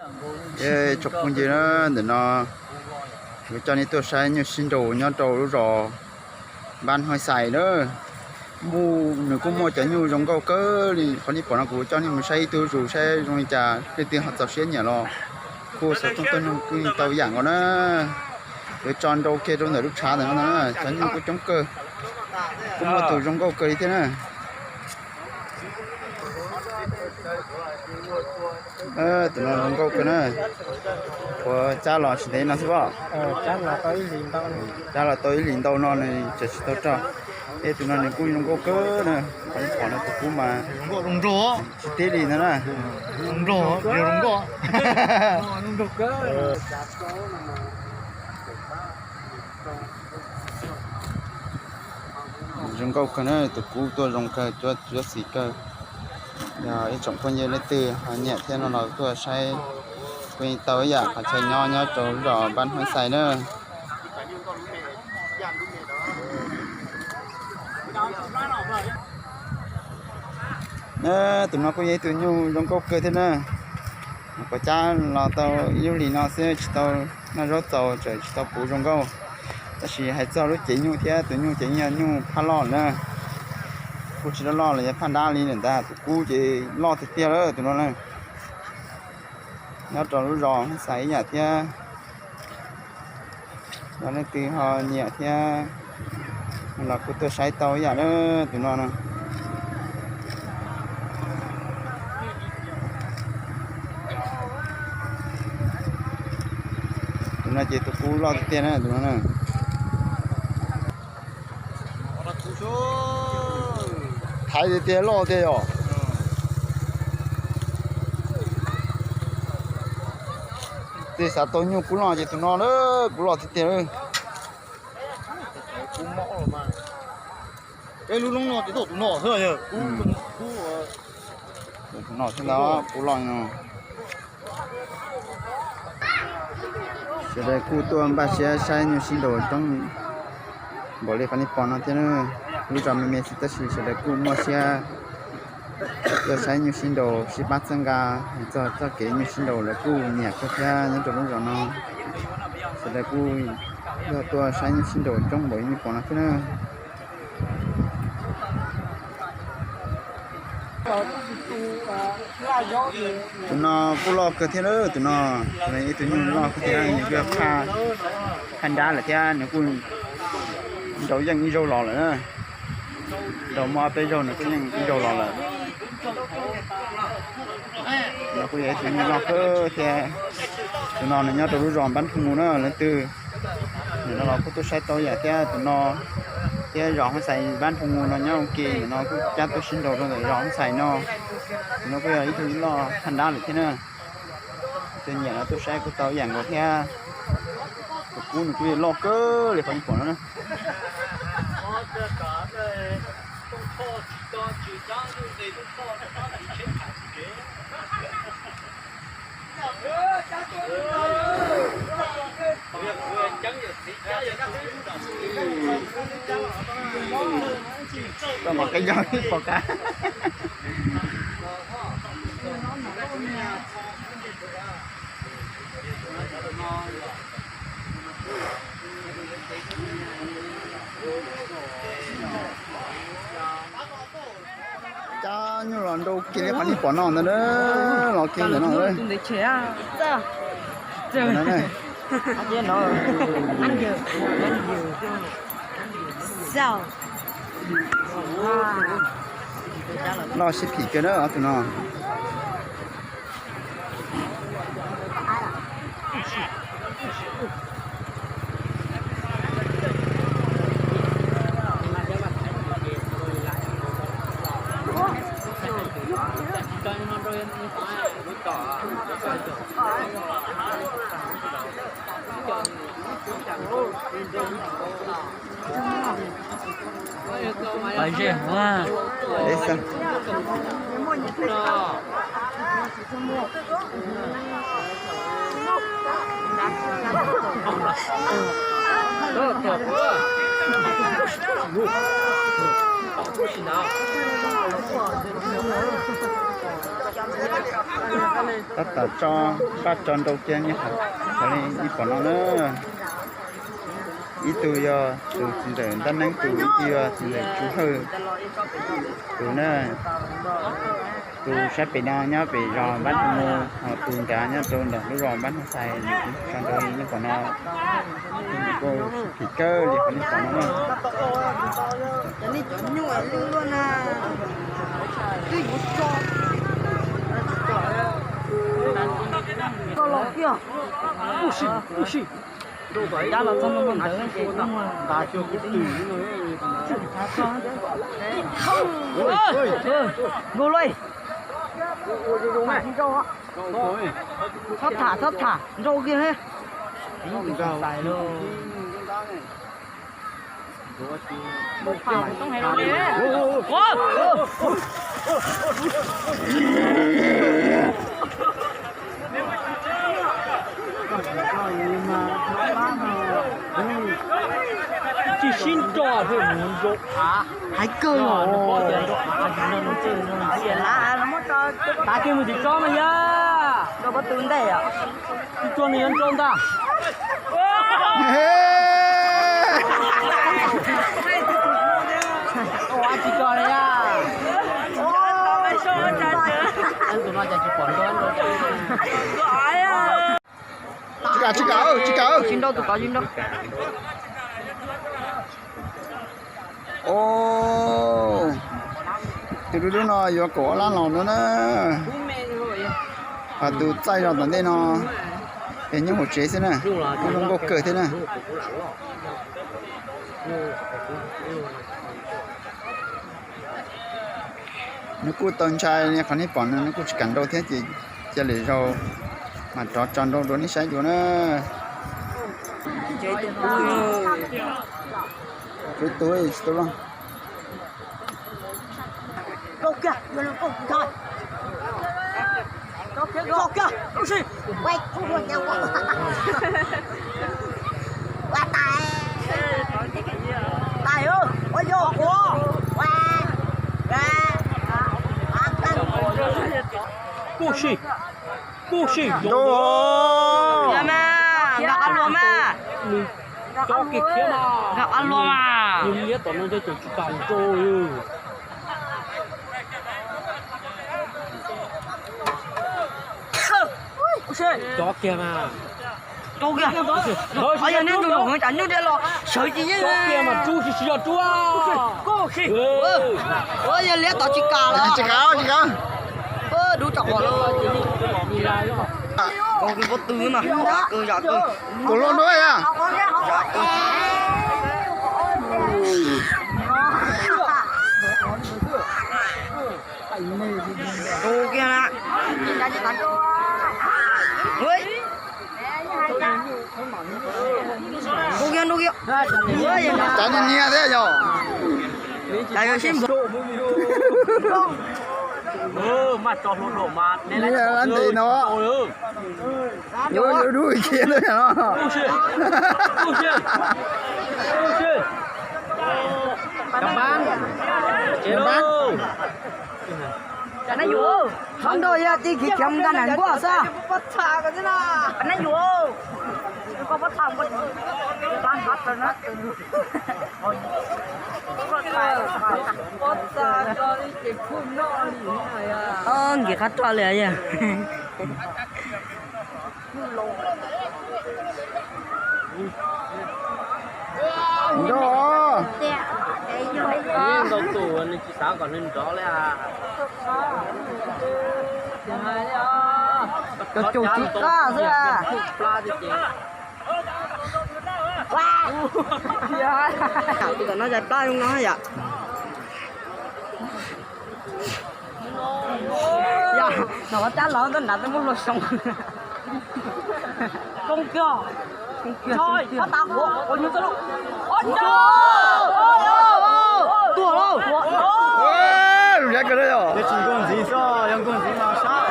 Tsoom phooj ywg na, ntawm no kuv coj nej tuaj saib nyuj sib nraus nyob rau lub zos Npab Hmoob Xais na. Nws kuj muaj cov nyuj zoo nkauj kawg li, qhov nej pom no kuv coj nej mus saib ib tug zus saib zoo li cas, leej twg ho txaus siab nyiam los kuj xov tooj tuaj nug kuj tau yam nkaus na. Yuav tso nrau kiag rau ntawm lub tshav ntawm no na, cov nyuj kuj coob kawg, kuj muaj tus zoo nkauj kawg li thiab na. Tus no zoo nkauj kawg na. Puas cab los tsis ntev no xwb pob? Cab los tau ib hlis ntau no nws tseem tsis tau rog. Ej, tus no nws kuj zoo nkauj kawg na. Qhov ib pom no tus kub mas tsis tib li no na. Zoo nkauj kawg na, tus kub tuaj zoo kawg, cuab cuab xis kawg. Yog ib tsoom phooj ywg leej twg ho nyiam thiab no los tuaj saib, kuj yeej tau ib yam qhov chaw nyob nyob rau zos Npab Hmoob Xais na. Tus no kuj yog ib tug nyuj zoo nkauj kawg thiab na. Puas cab los tau ib lub hlis no xwb tsis tau noj zaub txaus, tseem tsis tau puv zoo nkauj. Tab sis hais txog lub cev nyuj thiab tus nyuj ces yog nyuj phaj loj na. Kuj tsis loj loj los yog phaj dab li lawm ntag, tus kub ces loj tiag tiag lawm tus no na. Nyob rau lub zos Hmoob Xais ib yam thiab. Yog leej twg ho nyiam thiab los kuj tuaj saib tau ib yam na, tus no na. Tus no ces tus kub loj tiag tiag na tus no na. Thaiv tiag tiag loj tiag yom. Tej xav tau nyuj kub loj ces tus no na, kub loj tiag tiag. Peb lub loob no ces tau tus no xwb, tus no xwb ntag, kub loj no. Sawv daws kuj tuaj npaj siab saib nyuj sib nraus coob npaum li qhov nej pom no thiab na. Lub zos me me xwb tab sis sawv daws kuj muaj siab tuaj saib nyuj sib nraus sib pab txhawb nqa. Hais txog txoj kev nyuj sib nraus lawv kuj nyiam kawg thiab nyob rau lub zos no. Sawv daws kuj yog tuaj saib nyuj sib nraus coob npaum li nej pom no thiab na. Tus no kuj loj kawg thiab, tus no ib tug nyuj loj kawg thiab, nws kuj phaj, phaj nrab lawm thiab, nws kuj nraus yeej ib zaug los lawm. Nraus muaj ob peb zaug nws kuj yeej ib zaug los lawm. No kuj yog ib tug nyuj loj kawg thiab. Tus no nws nyob rau lub zos Npab Nphoo Mus na, leej twg nim no los kuj tuaj saib tau yam thiab tus no thiab zos Hoob Xais Npab Nphoo Mus no nyob ua ke, nim no kuj cab tuaj sib nraus rau ntawm zos Hoob Xais no. Tus no kuj yog ib tug nyuj loj phaj nrab lawm thiab na. Tus nyiam no tuaj saib kuj tau yam nkaus thiab. Tus kub nws kuj yog loj kawg li qhov nej pom no na. Koj pom kab yog pom kab. Cab nyuj los nrau kiag li qhov nej pom no ntag, los kiag ntawm no. Loj sib phim kawg na ob tug no. Pais ze huv. Tab tom tso npaj tso nrau kiag nej qhov li nej pom no na. Ib tug yog tus txiv ntxawm Ntab Neeb tus, ib tug yog txiv ntxawm Tsu Hawj tus na. Tus sab pem no nyob pem zos Npab Nus, ho tus nrad nyob rau ntawm lub zos Npab Nus Xais, tso nrau li nej pom no. Phim kawg li qhov nej pom no na. Dab los txog ntua ntawd ces kuj muag. Nkaus luaj. Txhob tham, txhob tham, nrau kiag li. Tsis sib nrog thiab mus nrau av. Hais kawg los nrau av, tav kiag mus tim tsob no yog. Tsuag nws yuav nrau ntag. Ua tsis tso li a. Tus no cas tsis pom nrau. Tsis kam, tsis kam, tsis kam. Tsis nrau, tus tod tsis nrau. Os, tus dub dub no yuav kaum ob lab los no na. Ho tus txaij zog tom ntej no, es nyob hauv tsev xwb na, zoo nkauj kawg thiab na. Nws kuj tau ntshai li qhov nej pom no, nws kuj tsis kam nrau thiab ces cia lwm zaus mam rov tso nrau dua nej saib dua na. Tsuav ib tug tsis tau loj. Kuj si, kuj si. Nrau mas, nqa qab lua mas. Nws cob kiag thiab mas. Nqa qab lua mas. Nws liab tom no ntshe tseem tsis kam nrau li. Cob kiag mas. Rau kiag. Qhov yog neb nrau los tsam neb thiaj los sawv tsis yeej. Cob kiag mas rub tsis tsis yog rub. Ua yog liab tom tsis kam los. Tsis kam, tsis kam. Dub tsom qhov lawm. Kaus pob tw mas, zam kawg, zam kawg. Kaus loj dua yog. Rau kiag na. Rau kiag, rau kiag. Cas niag niag thiab yog. Cas yog sib npog. Niag lab ntes no. Yuav dub dub kiag no. Txhob nrau yog tib khiv khiav mus ntaj nam nkuaj xwb. Nkim qab roj li yog. Nrov. Ntau tus nws tsis xav kom nws nrov li. Cov cus tsis qab xwb. Tus tom no zais plab zoo no yom. Yog, no cab los tuaj nrad twb muab hlua xyoo. Koob kiag. Koob kiag, koob kiag. Tuag lauj. Zoo siab kawg li yog. Yog tsis nkauj ntxiv xwb, yog nkauj ntxiv mas sab.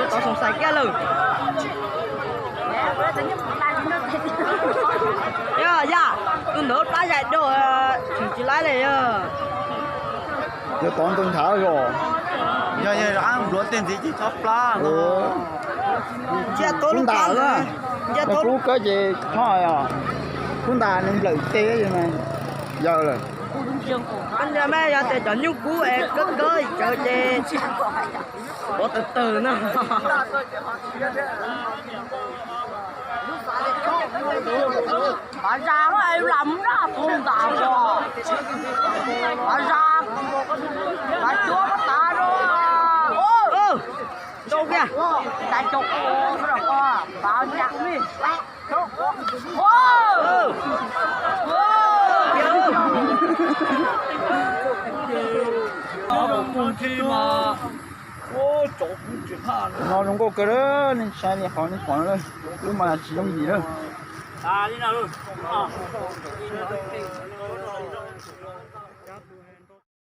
Tov xoom xais kiag lawm. Yog, yog, tus ntawd plab zais do. Yog tod ntoo nchav zos. Yog yog npluav tej ntxiv ces txhob plab no. Kub ntas na. Yog kub kawg ces txhob os. Kub ntas nws nplawm teg mas yawg lawm. Yog tias cov nyuj kub es kawg kawg cawv ces pov tawg tawg na. Pov zaj los lam nraj tus ntas os. Pov zaj, pov cuab pov tav rau. Rau kiag, tas caum ko, pov zaj li. No zoo nkauj kawg, nej saib li qhov nej pom no, kub mas tsis yooj yim lawm.